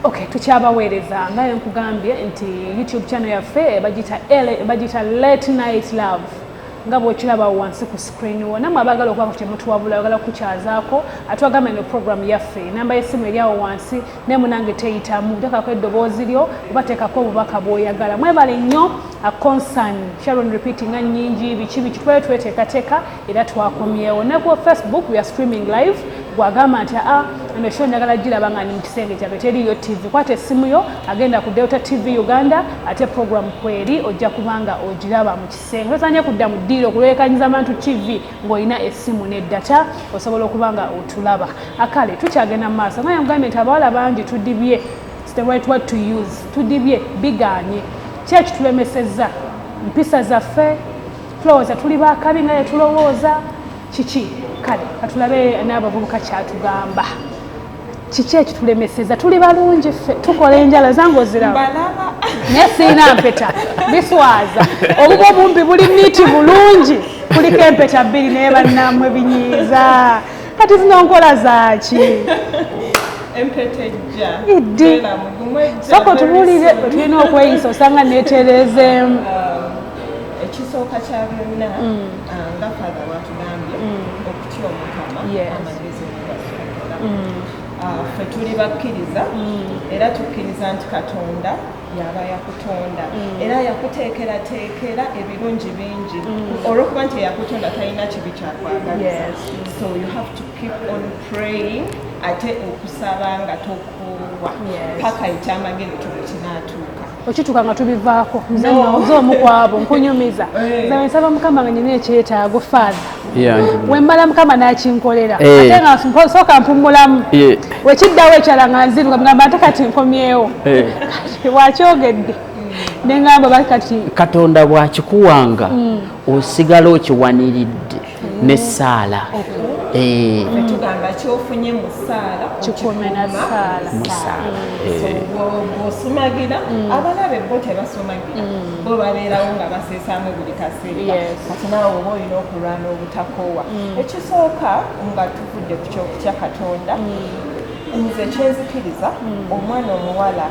Okay, tukyabaweereza nga nkugambye nti YouTube channel yaffe bagiyita Late Night Love, nga bwokiraba wansi ku screen wo. Nammwe abaagala okubako kyemutuwabula, bagala kukyazaako, atwagamba eno program yaffe, namba y'essimu eri awo wansi, naye munange teyitamu. Tekako eddoboozi lyo oba teekako obubaka bw'oyagala. Mwebale nnyo. Concern Sharon repeating nga nnyingi, biki biki, twali tweteekateeka era twakomyewo. Ne ku Facebook we are streaming live. Bwagamba nti aa, eno show njagala giraba nga ndi mu kisenge kyange, teriiyo TV, kwata essimu yo, agenda ku Delta TV Uganda, ate program kweri, ojja kubanga ogiraba mu kisenge. Tosanye kudda mu ddiiro okulwekanyiza abantu TV ng'olina essimu ne data, osobola okuba nga otulaba. Akale tukyagenda mu maaso nga yamugambye nti abawala bangi tudibye. It's the right word to use, tudibye, biganye. Ki ekitulemesezza? Mpisa zaffe? Tulowooza tuli bakabi nga yetulowooza kiki? Kale katulabe n'abavubuka kyatugamba. Kiki ekitulemeseza? Tuli balungi ffe, tukola enjala zange oziraba. Mbalaba. Naye siina mpeta, biswaza. Obuba obumpi buli neat bulungi, kuliko empeta bbiri, naye bannammwe binyiiza. Kati zino nkola zaaki? Empeta ejja. Iddi. Beera mugumu, ejja Sooka very otubuulire soon. tulina okweyisa, osanga neetereezeemu. Ekisooka kya byonna, nga Father bwatugambye, okutya Omukama, amagezi mugasookera. Ffe tuli bakkiriza era tukkiriza nti Katonda yaba yakutonda era yakuteekerateekera ebirungi bingi. Olwokuba nti eyakutonda talina kibi kyakwagaliza. So you have to keep on praying, ate okusaba nga tokoowa paka ekyamagero kyo bwe kinaatuuka. Okituuka nga tubivaako. Nze No. nno nze omu kwabo nkunyumiza. Eh. Nze nsaba Mukama nga nyina ekyetaago, Father, Yeah. wemmala Mukama n'akinkolera, Eh. ate nga sooka mpummulamu, wekiddawo ekyala nga nziruka ngamba ate kati nkomyewo. Kati bwakyogedde neŋŋamba ba kati Katonda bw'akikuwanga, osigala okiwaniridde n'essaala. Eh, Ffe tugamba kyofunye mu ssaala, Kikuume na okikuuma. ssaala. Mu ssaala. So Eh. bw'osumagira, abalabe bo tebasumagira, bo babeerawo nga baseesaamu buli kaseera. Kati naawe oba olina okulwana obutakoowa. Ekisooka, nga tuvudde ku kyokutya Katonda, nze kyenzikiriza, omwana omuwala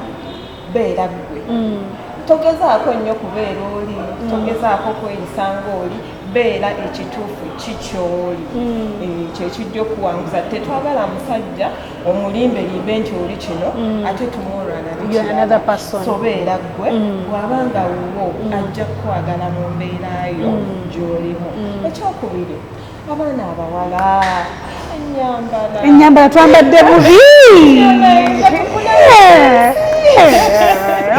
beera ggwe. Togezaako nnyo kubeera oli, togezaako kweyisa ng'oli, beera ekituufu kikyoli. Kyekijja okuwanguza. Tetwagala musajja omulimbe limbe nti oli kino, ate tomorrow You're another person. So beera ggwe. Bw'abanga wuwo, ajja kukwagala mu mbeera yo gy'olimu. Ekyokubiri, abaana abawala, ennyambala. Ennyambala, twambadde bubi.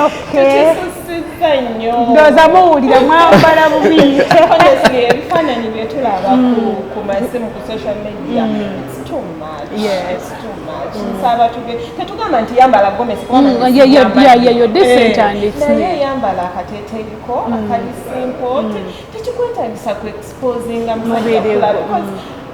Okay. Tukisusizza nnyo. Ndowooza muwulira, mwambala bubi. Honestly, ebifaananyi bye tulaba ku masimu, ku social media, it's too much. It's too much. Nsaba tuge tetugamba nti yambala gomesi kubanga siyambadde. Yeah, you're decent and it's Naye neat. yambala akateeteeyiko akali simple. Tekikwetagisa ku exposinga musajja Mubiri kulaba, gwo.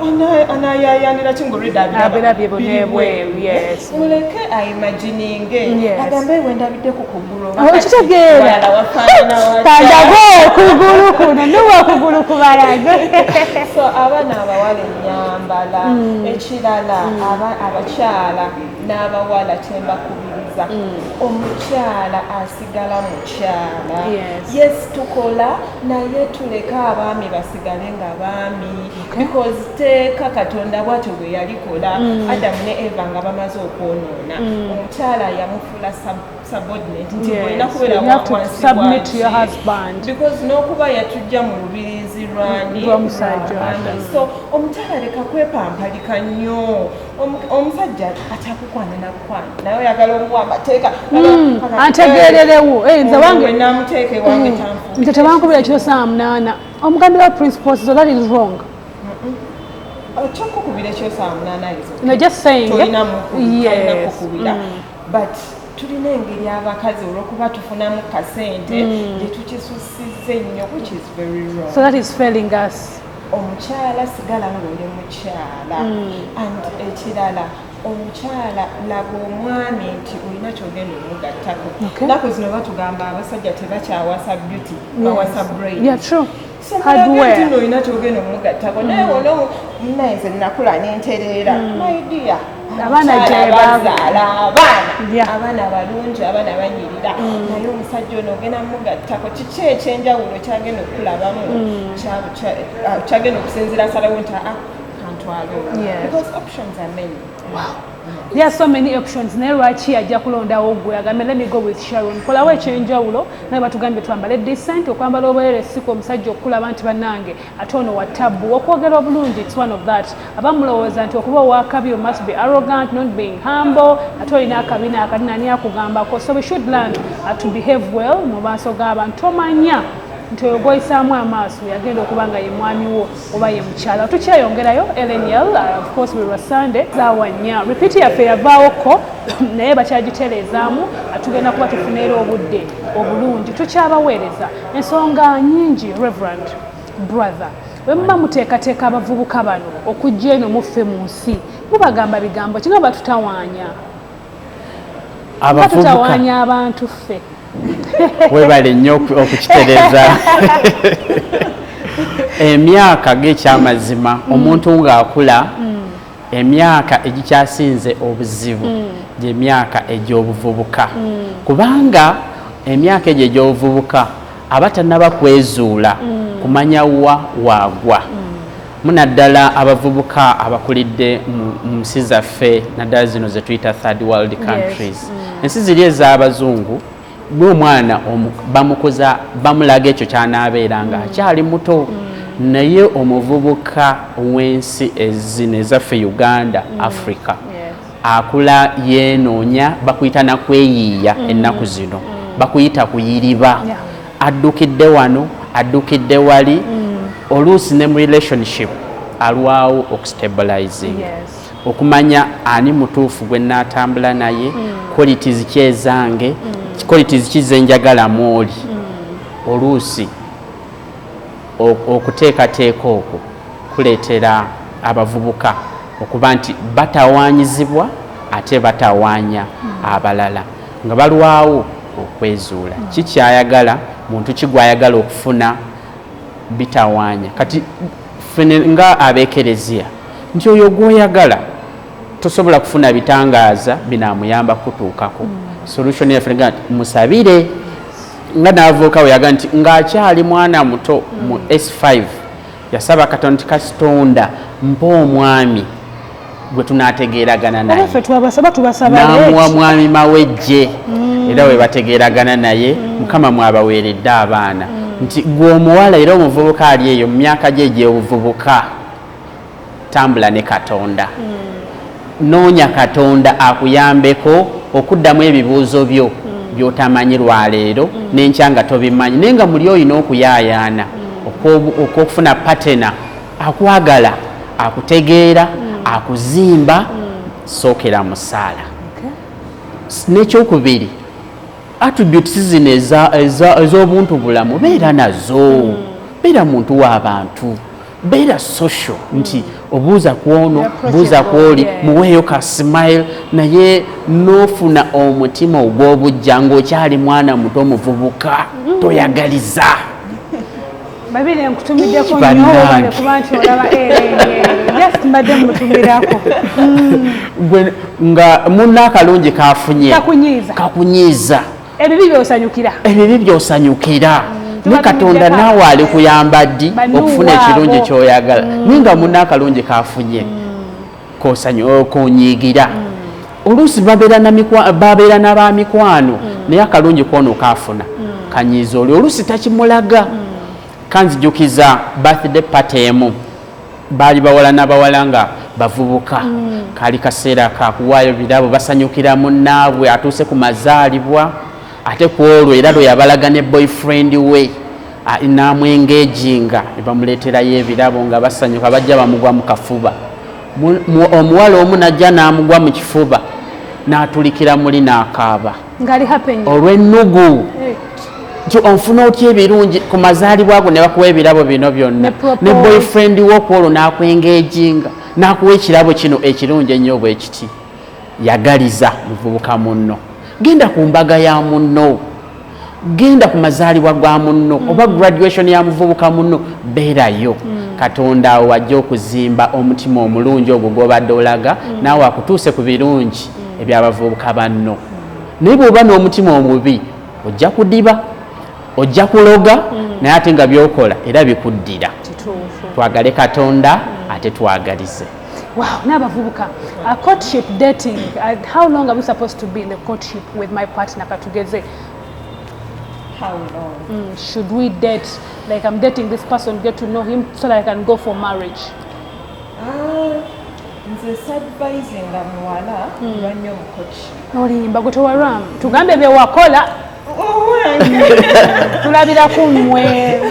because anayayanira ki ng'olwedde Abirabye bwe yes. Muleke aimagininge, agambe wendabidde ku kugulu oba Oh, kati okitegeera. walala wafaanana watya. Kandabe okugulu kuno, nuwa okugulu kubalage. So abaana abawala, ennyambala. Ekirala, abakyala n'abawala kyembakubiriza, omukyala asigala mukyala. Yes, tukola, naye tuleke abaami basigale nga baami, because teeka Katonda bwatyo bwe yalikola. Adamu ne Eva nga bamaze okwonoona, omukyala yamufuula subordinate, nti olina kubeera You have to wansi submit to your bwaki. husband. Because n'okuba yatujja mu lubiriizi lwani? Lw'omusajja. Lw'abaami. So omukyala leka kwepampalika nnyo. Omusajja atakukwana nakukwana, naye oyagala omuwa amateeka. Antegeererewo. Eh, nze wange Namuteeka ewange tanfuuka. Nze tebankubira ekiro saa 8, omugambirawo principles, so that is wrong. Kyokukubira ekiro saa 8 is No, just saying. Tolina kukubira, but tulina engeri abakazi, olwokuba tufunamu kasente, gye tukisusiza ennyo, which is very wrong. So that is failing us. Omukyala sigala ng'oli mukyala. And ekirala, omukyala laba omwami nti olina kyogenda omugattako. Ennaku zino batugamba abasajja tebakyawasa beauty, bawasa brain. Yeah, true. So Hardware. mulage nti olina kyogenda omugattako, naye ono naye nze nakula nentereera, my dear. Abaana Abakyala gye bazaala abaana, abaana balungi, abaana banyirira, naye omusajja ono ogenda mugattako kiki ekyenjawulo kyagenda okulabamu, kyagenda okusinziira asalawo nti aa kantwale ono? Because options are many. There are so many options, naye lwaki ajja kulondawo gwe agambe, "Let me go with Sharon"? Kolawo ekyenjawulo. Naye batugambye twambale decent. Okwambala obwerere siko omusajja okulaba nti bannange ate ono wa tabbu. Okwogera obulungi, it's one of that. Abamulowooza nti okuba owakabi you must be arrogant, not being humble, ate olina akabina akati nani akugambako. So we should learn to behave well mu maaso g'abantu. Tomanya nti oyo gwoyisaamu amaaso yagenda okuba nga ye mwami wo oba ye mukyala. Tukyeyongerayo LNL, of course buli lwa Sunday saawa 4. Repeat yaffe yavaawoko naye bakyagitereezaamu. Tugenda kuba tufuna era obudde obulungi. Tukyabaweereza ensonga nyingi. Reverend brother, bwe muba muteekateeka abavubuka bano okujja eno muffe mu nsi, mubagamba bigambo kinga? Batutawaanya. Abavubuka. Batutawaanya abantu ffe. Webale nnyo okukitereeza. Emyaka g'ekyamazima, omuntu ng'akula, emyaka egikyasinze obuzibu gyemyaka egy'obuvubuka, kubanga emyaka egyo egy'obuvubuka aba tannaba kwezuula kumanya wa waagwa. Munaddala abavubuka abakulidde mu nsi zaffe, naddala zino ze tuyita third world countries, ensi ziri ez'abazungu, gwe omwana bamukuza, bamulaga ekyo ky'anaabeera nga akyali muto. Naye omuvubuka w'ensi ezino ezaffe, Uganda, Africa, akula yeenoonya. Bakuyita nakweyiiya ennaku zino, bakuyita kuyiriba. Addukidde wano, addukidde wali, oluusi ne mu relationship alwawo okustabilizing, okumanya ani mutuufu gwe naatambula naye, qualities ki ezange, qualities ki zenjagala mwoli. Oluusi okuteekateeka okwo kuleetera abavubuka okuba nti batawaanyizibwa ate batawaanya abalala, nga balwawo okwezuula kikyayagala muntu ki gwayagala okufuna. Bitawaanya. Kati ffene nga abeekereziya nti oyo gwoyagala tosobola kufuna bitangaaza binamuyamba kutuukako. Solution yaffe nga nti musabire, nga n'avuuka we yaga nti ng'akyali mwana muto mu S5 yasaba Katonda nti, "Katonda, mpa omwami gwe tunaategeeragana naye." Oba ffe twabasaba, tubasaba N'amuwa late. mwami Mawejje, era we bategeeragana naye. Mukama mwabaweeredde abaana. Nti gwe omuwala era omuvubuka ali eyo mu myaka gye egy'obuvubuka, tambula ne Katonda, noonya Katonda akuyambeko okuddamu ebibuuzo byo by'otamanyi lwaleero n'enkya nga tobimanyi, naye nga muli olina okuyaayaana okw'okufuna partner akwagala, akutegeera, akuzimba. Sookera mu ssaala. N'ekyokubiri, attributes zino ez'obuntu bulamu beera nazo. Beera muntu w'abantu, beera social, nti obuuza ku ono, buuza ku oli, muweeyo ka smile, naye n'ofuna omutima ogw'obujja ng'okyali mwana muto omuvubuka. Toyagaliza. Babiri nkutumiddeko nnyo. Bannange. Kuba nti olaba era just mbadde mutumirako. Gwe nga munna akalungi kafunye Kakunyiiza. Kakunyiiza. Ebibi byosanyukira. Ebibi byosanyukira ne Katonda Tubatumiddeko. naawe ali kuyamba ddi Banuwa okufuna ekirungi abo. kyoyagala, naye nga munna akalungi kafunye konyiigira. Oluusi babeera n'abamikwano, naye akalungi kwono kaafuna kanyiiza oli, oluusi takimulaga. Kanzijukiza birthday party emu, baali bawala n'abawala nga bavubuka. Kaali kaseera kakuwaayo birabo, basanyukira munnaabwe atuuse ku mazaalibwa. Ate ku olwo era lwe yabalaga ne boyfriend we, n'amwengeejinga, ne bamuleeterayo ebirabo nga basanyuka, bajja bamugwa mu kafuba. Omuwala omu najja n'amugwa mu kifuba n'atulikira muli n'akaaba. Ngaali happy nnyo. Olw'ennugu Eh, nti onfuna otya ebirungi ku mazaalibwa ago ne bakuwa ebirabo bino byonna, Ne propose. ne boyfriend wo kwolwo n'akwengeejinga n'akuwa ekirabo kino ekirungi ennyo bwe kiti. Yagaliza muvubuka munno, genda ku mbaga ya munno, genda ku mazaalibwa gwa munno, oba graduation ya muvubuka munno, beerayo. Katonda awo ajja okuzimba omutima omulungi ogwo gw'obadde olaga, naawe akutuuse ku birungi ebyabavubuka banno. Naye bw'oba n'omutima omubi, ojja kudiba, ojja kuloga, naye ate nga byokola era bikuddira. Twagale Katonda ate twagalize. Wow, n'abavubuka, a courtship, dating, how long are we supposed to be in the courtship with my partner? Katugeze. How long? Should we date? Like, I'm dating this person, get to know him so that I can go for marriage. Ah, nze sadvisinga muwala lwa nnyo mu courtship. Olimba, gwe tewalwamu. Tugambe bye wakola. Owange? Tulabira ku mmwe.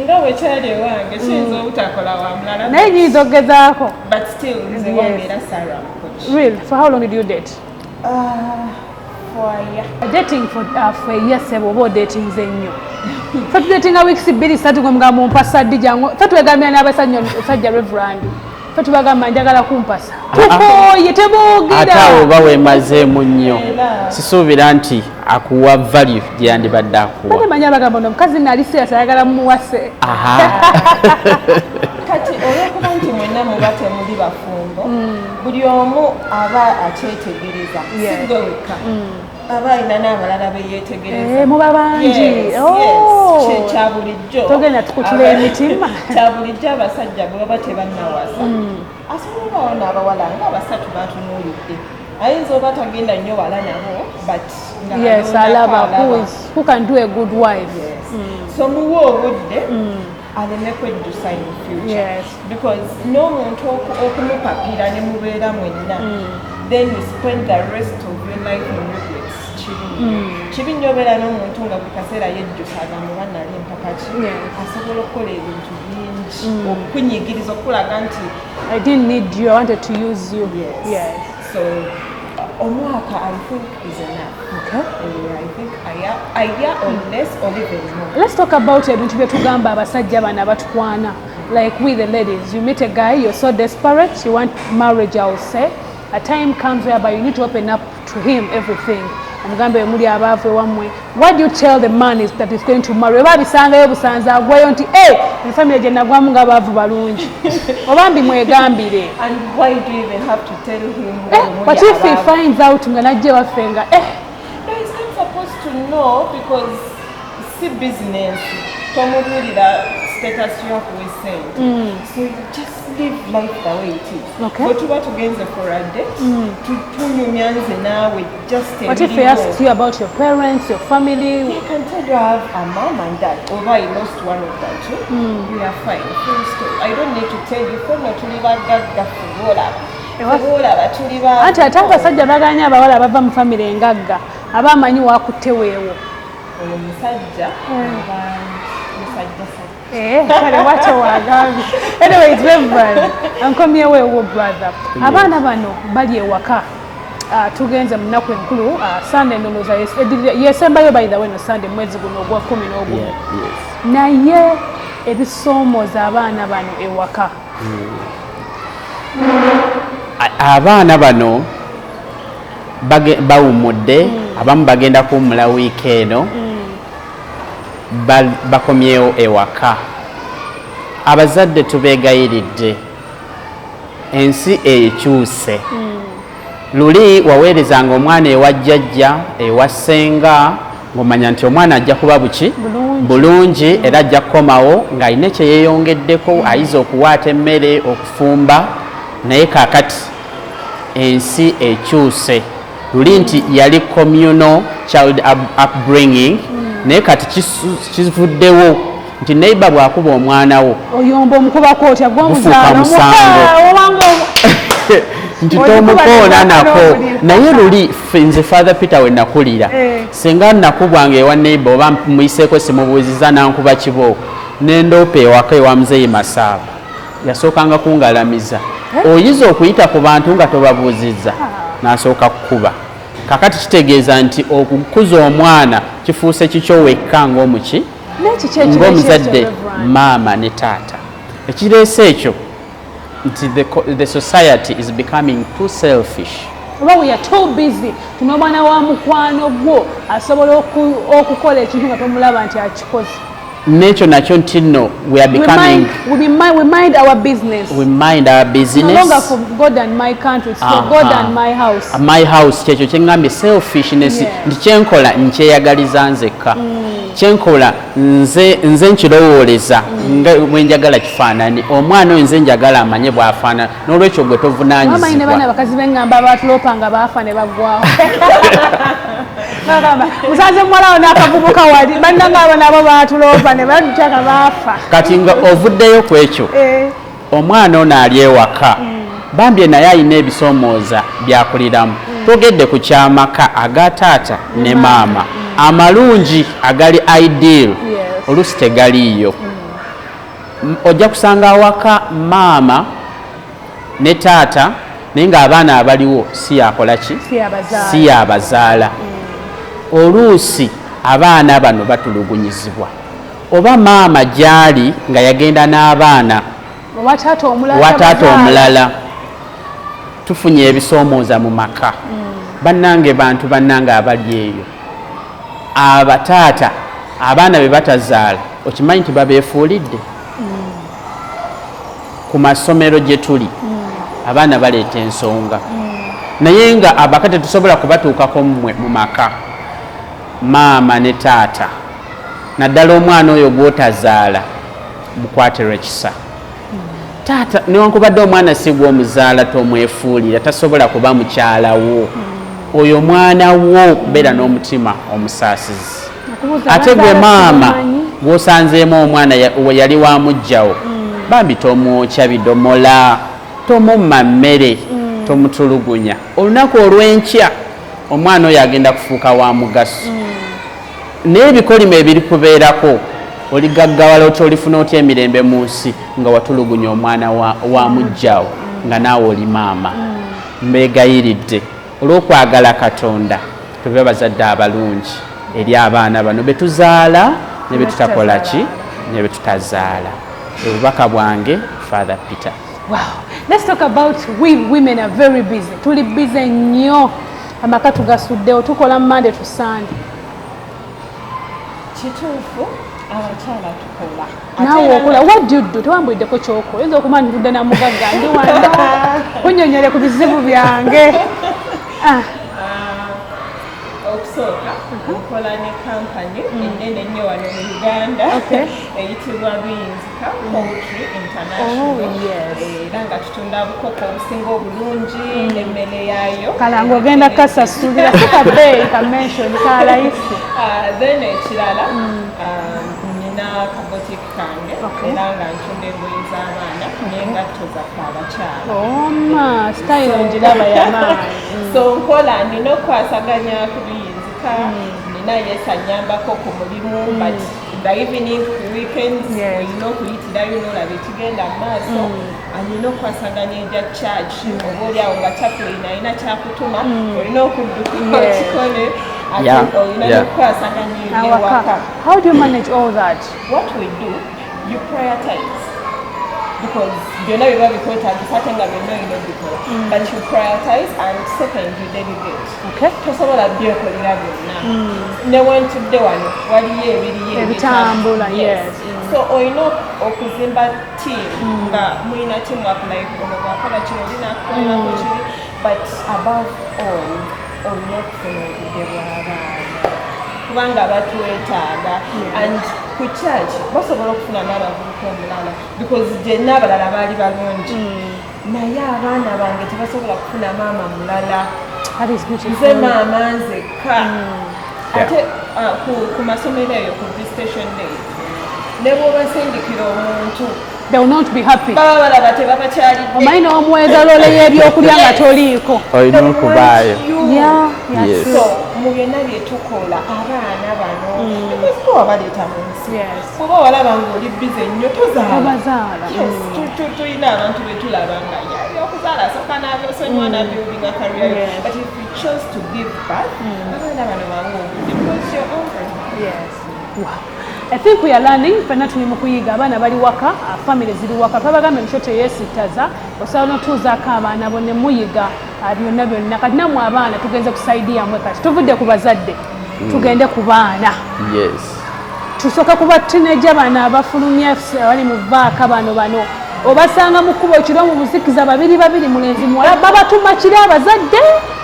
Nga bwe kyali ewange, kiyinza obutakola wa mulala. Naye nyinza okugezaako. But still, nze wange era sarah mu courtship. Real, for how long did you date? Ah, for a year. Dating for a year, sebo, oba odatinze nnyo. Fe tudatinga weeks 2, 3, gwe mugamba ompasa ddi, jangu. Fe twegambira n'abasajja, sajja reverend, fe tubagamba njagala kumpasa, tukooye, teboogera. Ate awo oba weemazeemu nnyo. Era. Sisuubira nti akuwa value gye yandibadde akuwa. Bane manyi abagamba, no omukazi nali serious, ayagala mumuwase. Aha. Kati olwokuba nti mwenna muba temuli bafumbo, buli omu aba akyetegereza. Si gwe wekka, aba alina n'abalala beyeetegereza. Eh, muba bangi. Yes, Oh. yes. Kya bulijjo. Togenda tukutula emitima. Kya bulijjo, abasajja bwe baba tebannawasa, asobola obawo n'abawala nga abasatu batunuulidde. Ayinza oba tagenda nnyo wala nabo, but nga alondako. Alaba who can do a good wife. Yes. So muwe obudde aleme kwejjusa in future, because n'omuntu okumupapira ne mubeera mwenna, then you spend the rest of your life in regrets, kibi nnyo. Kibi nnyo obeera n'omuntu nga buli kaseera yejjusa, agamba oba nali mpaka ki. Asobola okukola ebintu bingi okukunyigiriza, okulaga nti I didn't need you, I wanted to use you. Yes. So omwaka, I think, is enough. I think a year or less or even more. Let's talk about ebintu bye tugamba abasajja bano abatukwana. Like, we the ladies, you meet a guy, you're so desperate, you want marriage, I'll say. A time comes whereby you need to open up to him everything. Omugambe muli abaavu ewammwe. What do you tell the man is that is going to marry? Oba abisangayo busanzi, agwayo nti, "Hey, efamily gye nagwamu nga abaavu balungi." Oba mbi mwegambire. And why do you even have to tell him? Eh, what if he finds out nga najja ewaffe nga eh? No, he's not supposed to know, because si business. Tomubuulira status y'okuwa essente. So you just live life the way it is. Bwe tuba tugenze for a date, tunyumya nze naawe, just What if he ebiriwo. asks you about your parents, your family? I can tell you I have a mom and dad, although I lost one of the two. We are fine. Full stop. I don't need to tell you. Fenna tuli bagagga, ffe olaba. Ffe olaba tuli ba. Anti ate abasajja baganya abawala abava mu famire engagga, aba amanyi wakutte weewo. Oyo musajja aba musajja sajja. Eh, kale watyo wagambye. Anyways, Reverend, nkomyewo ewo, brother. Abaana bano bali ewaka. Ah, tugenze mu nnaku enkulu, ah, Sunday ndowooza yesembayo, by the way, no Sunday mwezi guno ogwa 11. Naye ebisoomooza abaana bano ewaka. Abaana bano bawummudde, abamu bagenda kuwummula wiiki eno. Bakomyewo ewaka. Abazadde tubeegayiridde, ensi ekyuse. Luli waweerezanga omwana ewa jjajja, ewa ssenga, ng'omanya nti omwana ajja kuba buki? Bulungi. Bulungi, era ajja kukomawo ng'alina kye yeeyongeddeko, ayiza okuwaata emmere, okufumba. Naye kaakati ensi ekyuse. Luli nti yali communal child upbringing, naye kati kivuddewo nti neighbor bw'akuba omwana wo, Oyomba, omukubako otya? Gufuuka Gwomuzaala. musango. Obanga nti Olikuba tomukoona nako. n'omuliro. Naye luli nze Father Peter we nakulira, singa nakubwanga ewa neighbor oba muyiseeko, simubuuziza, nankuba kibooko, nendoopa ewaka ewa muzeeyi Masaaba, yasookanga kungalamiza. Oyiza okuyita ku bantu nga tobabuuzizza, n'asooka kukuba. Kakati kitegeeza nti okukuza omwana kifuuse kikyo wekka ng'omuki, N'ekiki ekireese ng'omuzadde, ekyo, Reverend? Maama ne taata. Ekireese ekyo nti the society is becoming too selfish. Oba we are too busy. Tuna omwana wa mukwano gwo asobola okukola ekintu nga tomulaba nti akikoze. N'ekyo nakyo nti nno we are becoming We mind our business. We mind our business. No longer for God and my country, it's for God and my house. My house, kyekyo kyeŋŋambye, selfishness, nti kyenkola nkyeyagaliza nzekka, kyenkola nze nkirowooleza nga bwe njagala kifaanani. Omwana oyo nze njagala amanye bw'afaanana, n'olwekyo gwe Wamanyi ne tovunaanyizibwa. Bana abakazi b'eŋŋamba batulopa nga baafa ne baggwawo. Bagamba musanze muwala wo n'akavubuka wali bannanga abo nabo batulopa ne bajja nga baafa. Kati nga ovuddeyo ku ekyo, omwana ono ali ewaka bambye naye alina ebisoomooza byakuliramu. Twogedde ku kyamaka aga taata ne maama amalungi agali ideal, oluusi tegaliiyo. Ojja kusanga awaka maama ne taata, naye ng'abaana abaliwo si yakola ki? Si yabazaala. Si yabazaala. Oluusi abaana bano batulugunyizibwa oba maama gy'ali nga yagenda n'abaana owa taata omulala. Wa taata tabazaala. Omulala. Tufunye ebisoomooza mu maka. Bannange, bantu bannange abali eyo, abataata abaana be batazaala, okimanyi nti babeefuulidde ku masomero gye tuli, abaana baleeta ensonga, naye nga abaka tetusobola kubatuukako. Mmwe mu maka, maama ne taata, naddala omwana oyo gw'otazaala, mukwatirwa ekisa. Taata, newankubadde omwana si gw'omuzaala, tomwefuulira, tasobola kuba mukyala wo. Oyo omwana wo, beera n'omutima omusaasizi. Okubuuza Ate gwe abazaala maama sibamanyi. gw'osanzeemu omwana we yali wa muggyawo, bambi tomwokya bidomola, tomumma mmere, tomutulugunya. Olunaku olw'enkya omwana oyo agenda kufuuka wa mugaso, naye ebikolimo ebiri kubeerako, oligaggawala otya, olifuna otya emirembe mu nsi nga watulugunya omwana wa muggyawo nga naawe oli maama? Mbeegayiridde olw'okwagala Katonda, tube bazadde abalungi eri abaana bano be tuzaala ne be tutakola ki, ne be tutazaala. Obubaka bwange, Father Peter. Wow. Let's talk about we women are very busy. Tuli busy nnyo. Amaka tugasuddewo, tukola Monday to Sunday. Kituufu, abakyala tukola. Naawe okola. What do you do? Tewambuliddeko kyokola. Oyinza okuba ntudde na mugagga, ndi wano kunnyonnyole ku bizibu byange. Ah, Okusooka nkola ne kampany ennene ennyo wano mu Uganda eyitibwa Biyinzika Poultry International. Oh, yes. Era nga tutunda bukoko obusinga obulungi n'emmere yaayo. Kalanga ogenda kasasulira, si kabeeyi, ka mention ka layisi. Ah, then ekirala, nina ka boutique kange era nga ntunda engoye z'abaana n'engatto zaffe abakyala. Oma style ngiraba yamaanyi. So nkola, nina okukwasaganya ku Biyinzika, nina yes anyambako ku mulimu, but the evening, ku weekends, olina okuyitirayo n'olaba ekigenda mu maaso. Alina okukwasaganya egya church, oba oliawo nga chaplain alina kyakutuma, olina okudduka okikole. Ate olina n'okukwasaganya awaka. ebyewaka. How do you manage all that? What we do, you prioritize, because byonna biba bikwetagisa ate nga byonna olina obikola, but you prioritize, and second, you delegate. Tosobola byekolera byonna. Ne wentudde wano waliyo ebiriyo. Ebitambula, yes. So olina okuzimba team, nga mulina teamwork, like ono bwakola kino, oli nakukolerako kiri, but above all olina okufuna obudde bw'abaana, kubanga batwetaaga. And ku church basobola okufuna n'abavubuka omulala, because gye n'abalala baali balungi, naye abaana bange tebasobola kufuna maama mulala. That is beautiful. Nze maama nzekka. Ate ku masomero eyo, ku visitation days, ne bw'obasindikira omuntu, They will not be happy. Baba balaba tebabakyalidde. Omanyi n'omuweeza loole y'ebyokulya nga toliiko. Olina okubaayo. Yeah, true. So mu byonna bye tukola, abaana bano, because bo wabaleeta mu nsi. Bw'oba walaba ng'oli busy nnyo, tozaala. Tobazaala. Yes, tulina abantu be tulaba nga yali okuzaala asooka n'abyosonyiwa n'abuildinga career yo. But if you chose to give birth, abaana bano bawe obudde, because you're over. Yes. Wow. I think we are learning, ffenna tuli mu kuyiga. Abaana bali waka, family ziri waka. Twabagamba emikyo teyeesittaza, osobola n'otuuzaako abaana bo ne muyiga byonna byonna. Kati nammwe abaana tugenze ku side yammwe, kati tuvudde ku bazadde, tugende ku baana. Tusooka kuba teenager bano abafulumya abali mu vaaka bano obasanga mu kkubo kiro mu buzikiza, babiri babiri, mulenzi muwala, babatuma kiri abazadde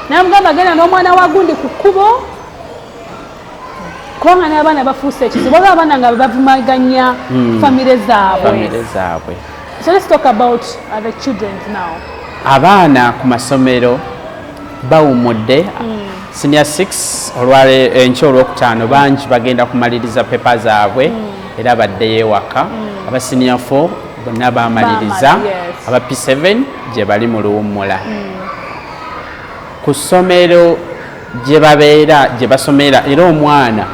namugamba genda n'omwana wa gundi ku kkubo, kubanga n'abaana bafuuse ekizibu. Waliwo abaana nga bavumaganya famire zaabwe. Famire zaabwe. So let's talk about the children now. Abaana ku masomero bawummudde. Senior 6 olwale enkya olwokutaano bangi bagenda kumaliriza pepa zaabwe era baddeyo ewaka. Aba senior 4 bonna bamaliriza. Bamala, yes. Aba P7 gye bali mu luwummula. Ku ssomero gye babeera, gye basomera, era omwana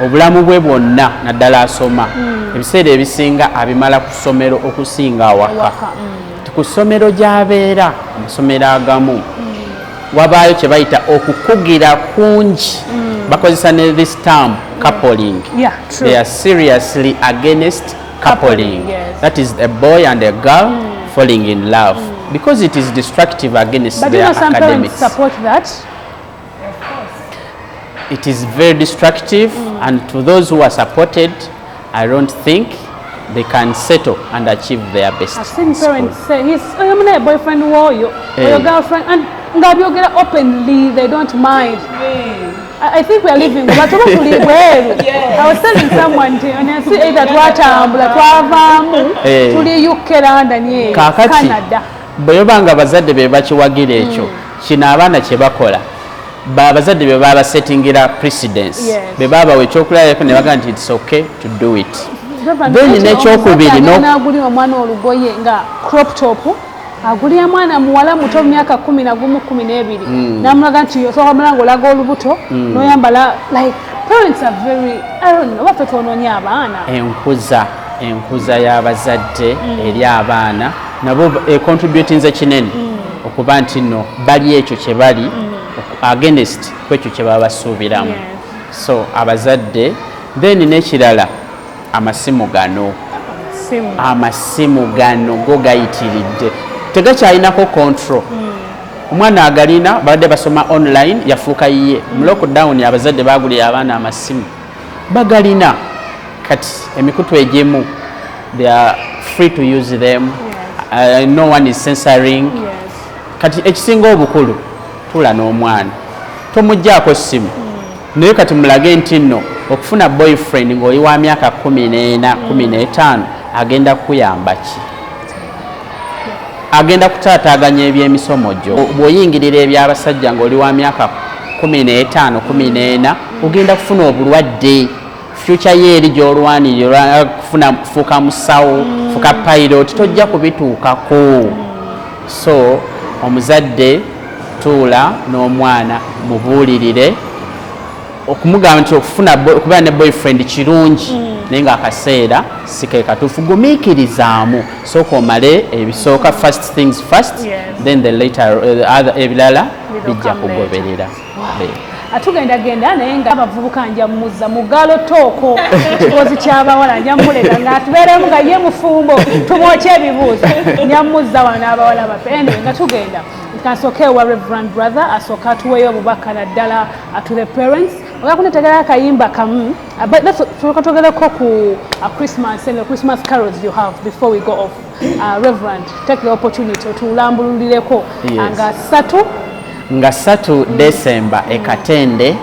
obulamu bwe bwonna, naddala asoma, ebiseera ebisinga abimala ku ssomero okusinga awaka. Awaka. Ti ku ssomero gy'abeera, amasomero agamu wabaayo kye bayita okukugira kungi, bakozesa ne this term coupling. Yeah, true. They are seriously against coupling. Coupling, yes. That is a boy and a girl falling in love, because it is destructive against But you their know some parents academics. Support that. Of course. It is very destructive, and to those who are supported, I don't think they can settle and achieve their best I've seen in school. Parents say he's oyo munaye boyfriend w'oyo, oyo Eh. girlfriend, and ng'abyogera openly, they don't mind. I think we are living, but tuba tuli bweru. I was telling someone nti ensi either twatambula twavaamu, Eh. tuli UK, London eyo, Kaakati Canada. Bwe baba nga abazadde be bakiwagira ekyo, kino abaana kye bakola, abazadde be babasettingira precedence, be babawa ekyokulabirako ne bagamba nti it's okay to do it. Reverend, Then kati n'ekyokubiri omuzadde agenda n'agulira omwana olugoye nga crop top, agulira mwana muwala muto mu myaka 11, 12, n'amulaga nti osooka omala ng'olaga olubuto n'oyambala. Like, parents are very, I don't know, baffe twonoonye abaana. Enkuza y'abazadde eri abaana nabo econtributinze kinene okuba nti nno bali ekyo kye bali against kwekyo kye baba basuubiramu. So abazadde, then n'ekirala, amasimu gano. Simu. Amasimu gano go gayitiridde, tegakyalinako control. Omwana agalina, babadde basoma online, yafuuka yiye. Mu lockdown abazadde bagulira abaana amasimu, bagalina. Kati emikutu egimu they are free to use them, no one is censoring. Kati ekisinga obukulu, tula n'omwana, tomugjaako ssimu, naye kati mulage nti nno okufuna boyfriend ng'oli wa myaka 14, 15 agenda kukuyamba ki? Agenda kutaataaganya ebyemisomo gyo. Bw'oyingirira ebyabasajja ng'oli wa myaka 15, 14, ogenda kufuna obulwadde. Future ye eri gy'olwanirira kufuna kufuuka musawo, fuuka pilot, tojja kubituukako. So omuzadde tuula n'omwana, mubuulirire okumugamba nti okufuna okubeera ne boyfriend kirungi, naye ng'akaseera si ke katuufu. Gumiikirizaamu, sooka omale ebisooka, first things first. Then the later, other ebirala Will bijja come later. kugoberera. Atugendagenda naye nga abavubuka nja muzza mu girl talk, ekiboozi ky'abawala. Nja muleka ng'atubeeremu nga ye mufumbo, tumwokye ebibuuzo. Nja muzza wano n'abawala baffe. Anyway, nga tugenda, kansooke ewa Reverend Brother, asooke atuweeyo obubaka naddala to the parents. Oga kunetegera akayimba kamu, but let's tusooka twogereko ku Christmas and the Christmas carols you have before we go off. Reverend, take the opportunity otulambululireko. Nga 3. Nga 3 December e Katende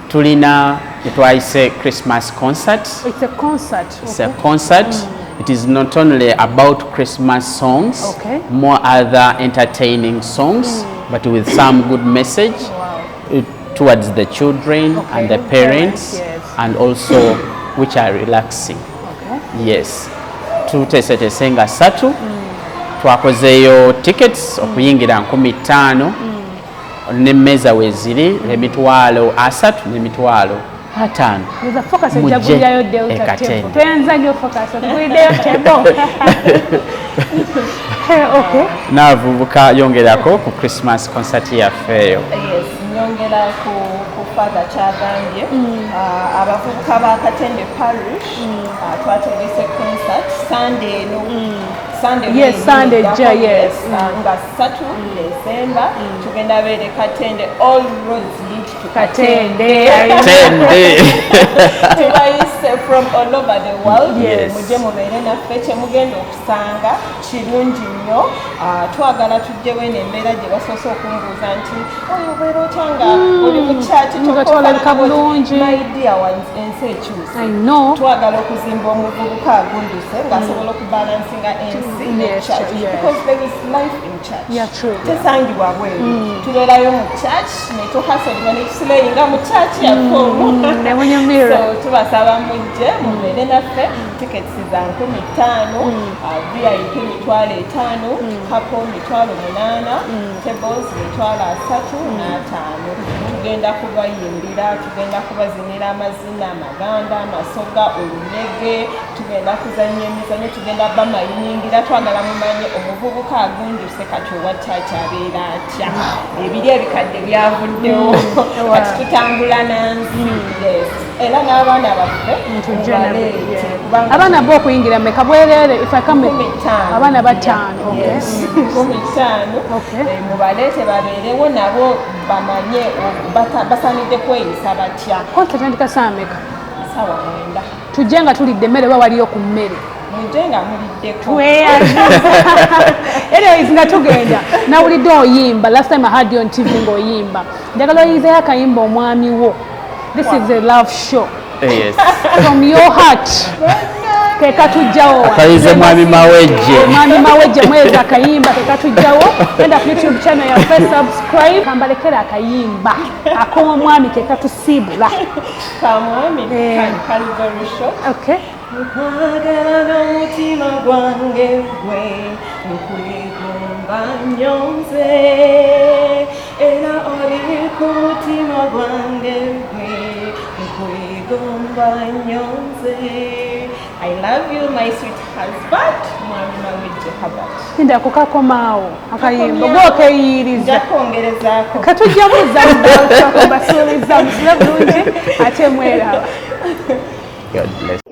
tulina etwayise Christmas concert. It's a concert. It's a concert. It is not only about Christmas songs, more other entertaining songs, but with some good message towards the children and the parents, parents, yes. and also which are relaxing. Yes, tuteeseteese nga 3. Twakozeeyo tickets okuyingira 5,000, n'emmeeza weeziri 30,000 n'e50,000. Nza Focus ejja Mujje gulirayo Delta e Katende. Table. Tweyanza nnyo Focus, otuguliddeyo table. Okay. N'abavubuka, yongerako ku Christmas concert yaffe eyo. Yes, nyongera ku Father kyagambye. Ah, abavubuka ba Katende Parish, ah, twategese concert Sunday eno. Sunday. Yes, Sunday ejja, yes. Nga 3 December tugenda beere Katende. All roads lead to Katende. Tende. Tubayise from all over the world. Yes. Mujje mubeere naffe, kyemugenda okusanga kirungi nnyo. Ah, twagala tujjewo eno embeera gye basoose okumbuuza nti oyo obeera otya nga oli mu church? Nga tolabika bulungi. My dear ones, ensi ekyuse. I know. Twagala okuzimba omuvubuka agunduse ng'asobola okubalansinga ensi ne church, because there is life in church. Yeah, true. Tesangibwa bweru. Tubeerayo mu church ne tuhasolibwa ne tusilayinga mu church yaffe omwo. Ne munyumirwa. So tubasaba mujje mubeere naffe. Tickets za 5,000, VIP 500,000, couple 800,000, tables 35,000. Tugenda kubayimbira, tugenda kubazinira amazina amaganda, amasoga, olunege, tugenda kuzannya emizanyo, tugenda bamayiningira. Twagala mumanye omuvubuka agunjuse kati owa church abeera atya. Ebiri ebikadde byavuddewo, kati tutambula nansi. Yes, era n'abaana baffe Tujje nabo, mubaleete, kubanga Abaana bo okuyingira meka bwereere? If I come with 15. Abaana 5, okay. Yes, 15. Eh, mubaleete babeerewo nabo bamanye basaanidde kweyisa batya. Concert etandika saa meka? Sawa 9. Tujje nga tulidde emmere oba waliyo ku mmere? Mujje nga muliddeko. Anyways, nga tugenda, nawulidde oyimba. Last time I had you on TV ng'oyimba. Njagala oyizeyo akayimba omwami wo. This is a love show. Yes. From your heart kekatujjawo. Akayize Mwami Mawejje. Mwami Mawejje, mwezi akayimba kekatujjawo. Genda ku YouTube channel yaffe, subscribe. Kambalekera akayimba ak'omwami kekatusiibula. Kamwami. Eh. Kali very short. Okay. Nkwagala n'omutima gwange gwe, nkwegomba nnyo nze, era oli ku mutima gwange gwe, nkwegomba nnyo nze. I love you, my sweet husband, Mwami Mawejje Herbert. Tinda kukakomaawo akayimba. Kakomyawo. Gwokeyiiriza. Nja kwongerezaako. Katujja buza, mbasuubiza musule bulungi ate mweraba. God bless.